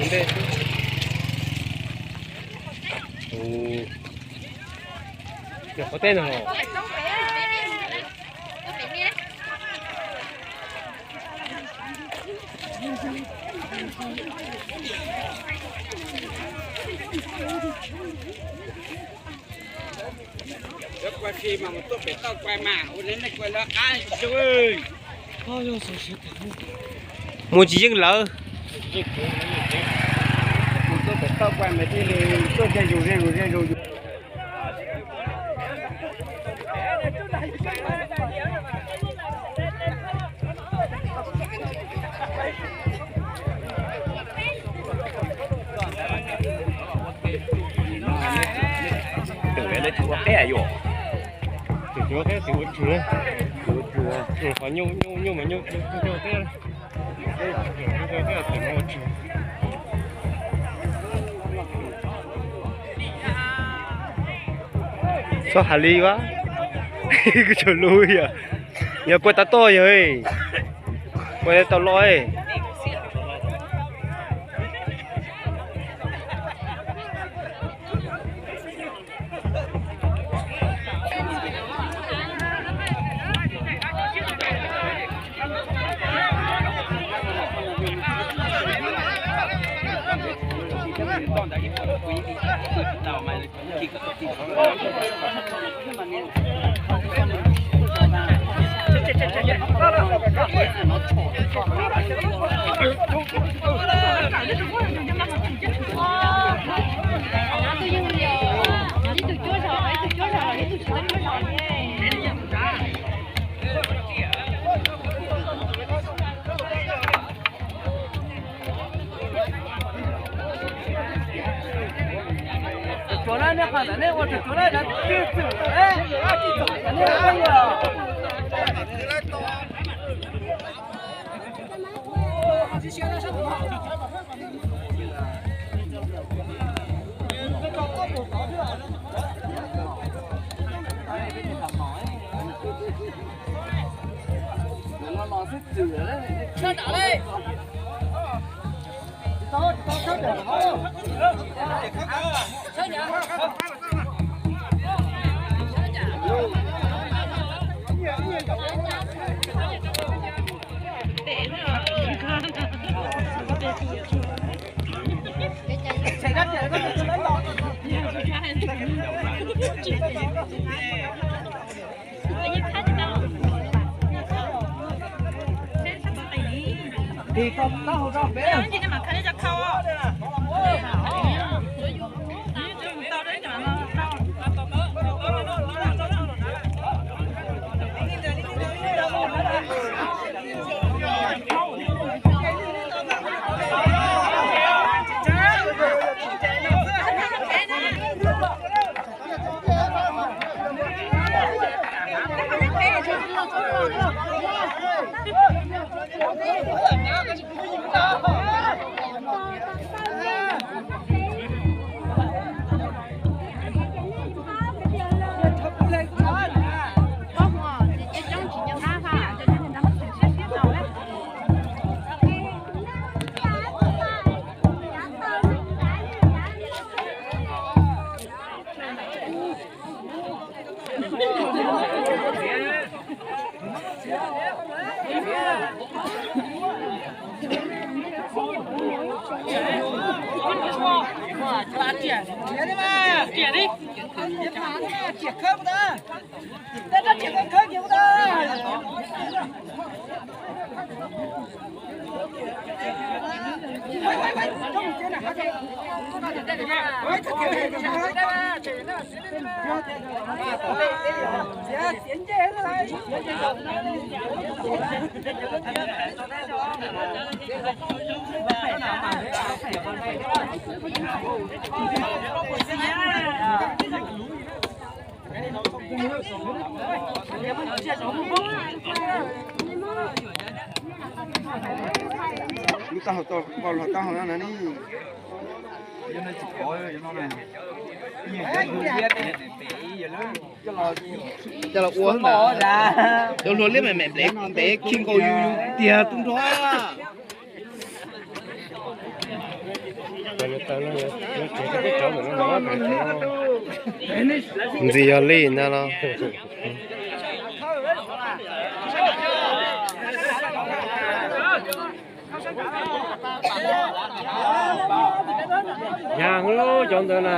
Ntej. Ua, yog qhov teb no. Mus tsis yeej lawv. Tus peb yuav, tus peb ua tsis, qhov nyuj nyuj mas nyuj ua teb. Txhob hais li ua, kuv tsuas lub yog, yog kuaj tab toj yog, kuaj tau loj. Lub taub hau tau npaum luag taub hau no na ni. Coj los ua ntawd. Cov hluas liab mem mem plev ntev khi nkaus yus yus tiag tub nrho. Ntxim yog li ntag los. Yog cov ntawd na.